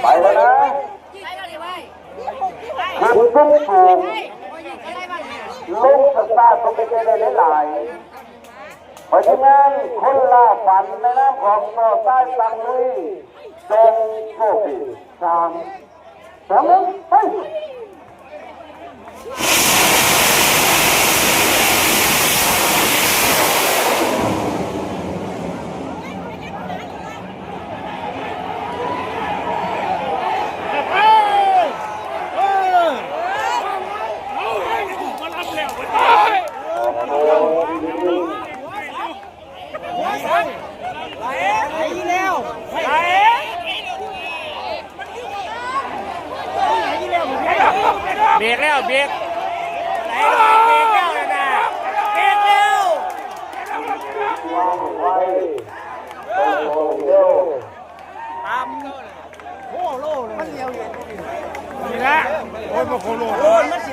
ໄປແລ້ວນະ ຂຶ້ນສູງໆ ລົງຊ້າໆ ຕ້ອງໄປແກ້ໄດ້ຫຼາຍໆ. ຂໍທີມງານຄົນລ່າຝັນ ໃນນາມຂອງຕໍ່ຕ້ານຕັງລຸຍ ສົ່ງໂຊຄດີ ສາມ ສອງ ໜຶ່ງ ໄປ. ເບຣກແລ້ວ ເບຣກ ເບຣກແລ້ວນະ ເບຣກແລ້ວ ນີ້ລະ ໂອ້ຍ ບໍ່ໂຄໂລ ໂອ້ຍ ມັນຊິ